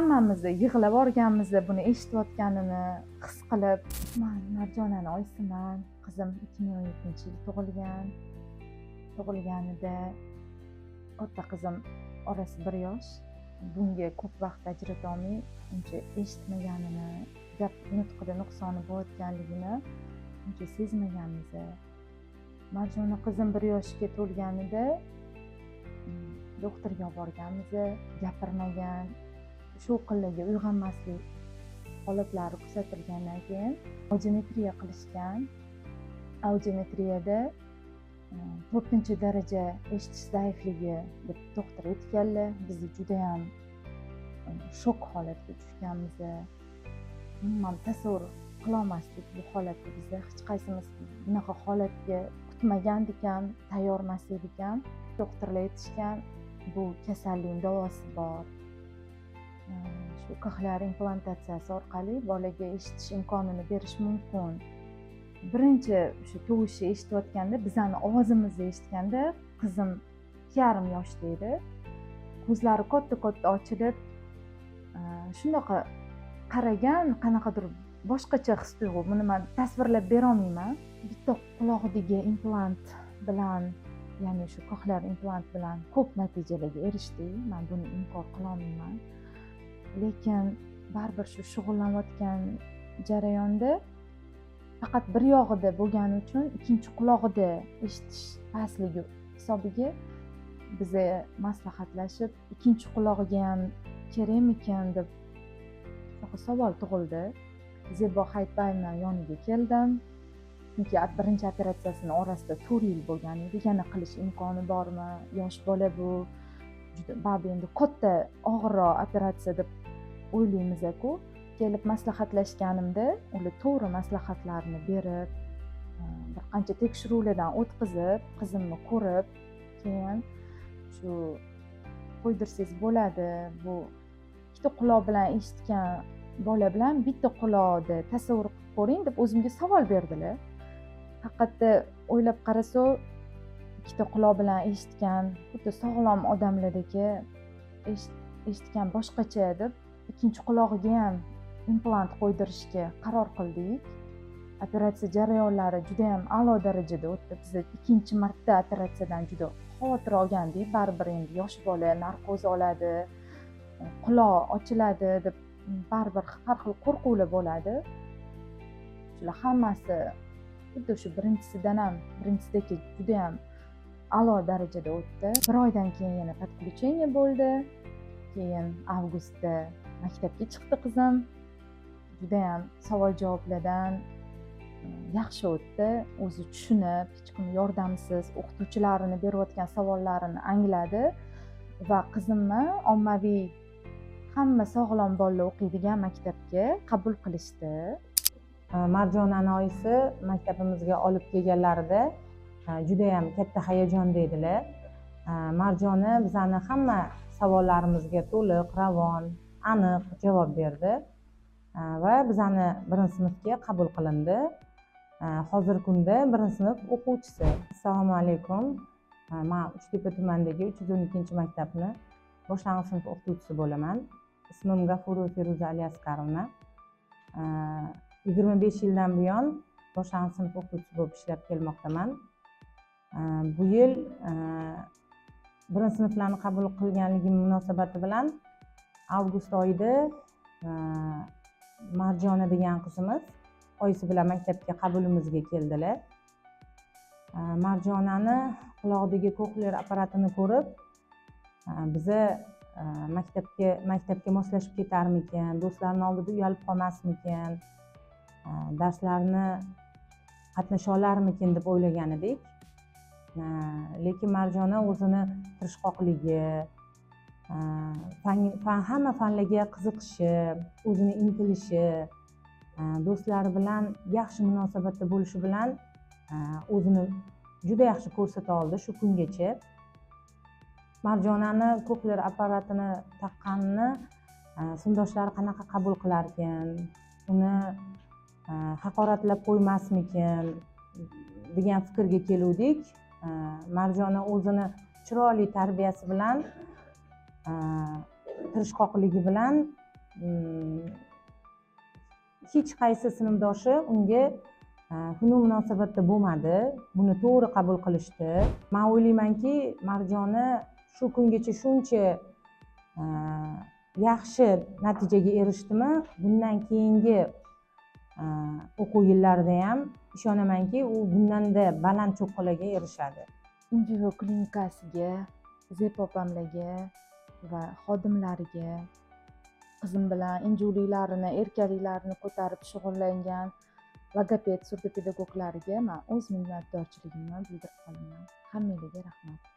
Hammamiz yig'lab yuborganmiz buni eshitayotganini his qilib. Man Marjonani oyisiman. Qizim 2017-yil tug'ilgan. Tug'ilganida katta qizim orasi 1 yosh. Bunga ko'p vaqt ajratolmay, uncha eshitmaganini, gap nutqida nuqsoni bo'layotganligini uncha sezmaganmiz. Marjona qizim 1 yoshga to'lganida doktorga olib borganmiz, gapirmagan, shovqinlarga uyg'onmaslik holatlari kuzatilgandan keyin audiometriya qilishgan. Audiometriyada 4-daraja eshitish zaifligi deb doktor aytganlar. Biz judayam shok holatga tushganmiz. Umuman tasavvur qilolmasdik bu holatni. Biza hech qaysimiz bunaqa holatga kutmagandik ham, tayyor emas edik ham. Doktorlar aytishgan, bu kasallikning davosi bor. Shu koxlear implantatsiyasi orqali bolaga eshitish imkonini berish mumkin. Birinchi o'sha tovushni eshitayotganda, bizani ovozimizni eshitganda qizim 2,5 yoshda edi. Ko'zlari katta-katta ochilib, shundaqa qaragan, qanaqadir boshqacha his tuyg'u. Buni man tasvirlab bera olmayman. Bitta qulog'idagi implant bilan, ya'ni shu koxlear implant bilan ko'p natijalarga erishdik. Man buni inkor qila olmayman. Lekin baribir shu shug'ullanayotgan jarayonda faqat bir yog'ida bo'lgani uchun ikkinchi qulog'ida eshitish pastligi hisobiga biza maslahatlashib, ikkinchi qulog'iga ham kerakmikan deb shunaqa savol tug'ildi. Zebo Hayitbayevna yoniga keldim. Chunki birinchi operatsiyasini orasida 4 yil bo'lgan edi. Yana qilish imkoni bormi? Yosh bola bu. Juda baribir endi katta og'irroq operatsiya deb o'ylaymiz-ku. Kelib maslahatlashganimda ular to'g'ri maslahatlarni berib, bir qancha tekshiruvlardan o'tkazib, qizimni ko'rib, keyin shu qo'ydirsangiz bo'ladi. Bu ikkita quloq bilan eshitgan bola bilan bitta quloqni tasavvur qilib ko'ring deb o'zimga savol berdilar. Haqiqatda o'ylab qarasa, ikkita quloq bilan eshitgan xuddi sog'lom odamlardagi eshitgan boshqacha deb ikkinchi qulog'iga ham implant qo'ydirishga qaror qildik. Operatsiya jarayonlari juda ham a'lo darajada o'tdi. Biz ikkinchi marta operatsiyadan juda xavotir olgandik. Baribir endi yosh bola narkoz oladi, quloq ochiladi deb baribir har xil qo'rquvlar bo'ladi. Shular hammasi xuddi shu birinchisidan ham, birinchisidagi juda ham a'lo darajada o'tdi. Bir oydan keyin yana подключение bo'ldi. Keyin avgustda maktabga chiqdi qizim. Juda ham savol javoblardan yaxshi o'tdi. O'zi tushunib, hech kim yordamsiz o'qituvchilarini berayotgan savollarini angladi va qizimni ommaviy hamma sog'lom bolalar o'qiydigan maktabga qabul qilishdi. Marjonani oyisi maktabimizga olib kelganlarida judayam katta hayajonda edilar. Marjona bizani hamma savollarimizga to'liq, ravon, aniq javob berdi va bizani birinchi sinfga qabul qilindi. Hozirgi kunda birinchi sinf o'quvchisi. Assalomu alaykum. Man Uchtepa tumanidagi 312-maktabni boshlang'ich sinf o'qituvchisi bo'laman. Ismim Gafurova Feruza Aliasqarovna. 25 yildan buyon boshlang'ich sinf o'qituvchisi bo'lib ishlab kelmoqdaman. Bu yil birinchi sinflarni qabul qilganligim munosabati bilan avgust oyida Marjona degan qizimiz oyisi bilan maktabga qabulimizga keldilar. Marjonani qulog'idagi koxlear apparatini ko'rib, biza maktabga moslashib ketarmikan, do'stlarini oldida uyalib qolmasmikan, darslarni qatnasha olarmikin deb o'ylagan edik. Lekin Marjona o'zini tirishqoqligi, fan, hamma fanlarga qiziqishi, o'zini intilishi, do'stlari bilan yaxshi munosabatda bo'lishi bilan o'zini juda yaxshi ko'rsata oldi shu kungacha. Marjonani koxlear apparatini taqqanini sinfdoshlari qanaqa qabul qilarkan, uni haqoratlab qo'ymasmikin degan fikrga keluvdik. Marjona o'zini chiroyli tarbiyasi bilan, tirishqoqligi bilan Hech qaysi sinfdoshi unga xunuk munosabatda bo'lmadi, buni to'g'ri qabul qilishdi. Man o'ylaymanki, Marjona shu kungacha shuncha yaxshi natijaga erishdimi, bundan keyingi o'quv yillarida ham ishonamanki, u bundanda baland cho'qqilarga erishadi. Invivo klinikasiga, Zepa opamlarga va xodimlariga, qizim bilan injuliklarini, erkaliklarini ko'tarib shug'ullangan logoped, surdopedagoglariga man o'z minnatdorchiligimni bildirib qolaman. Hammanglarga rahmat.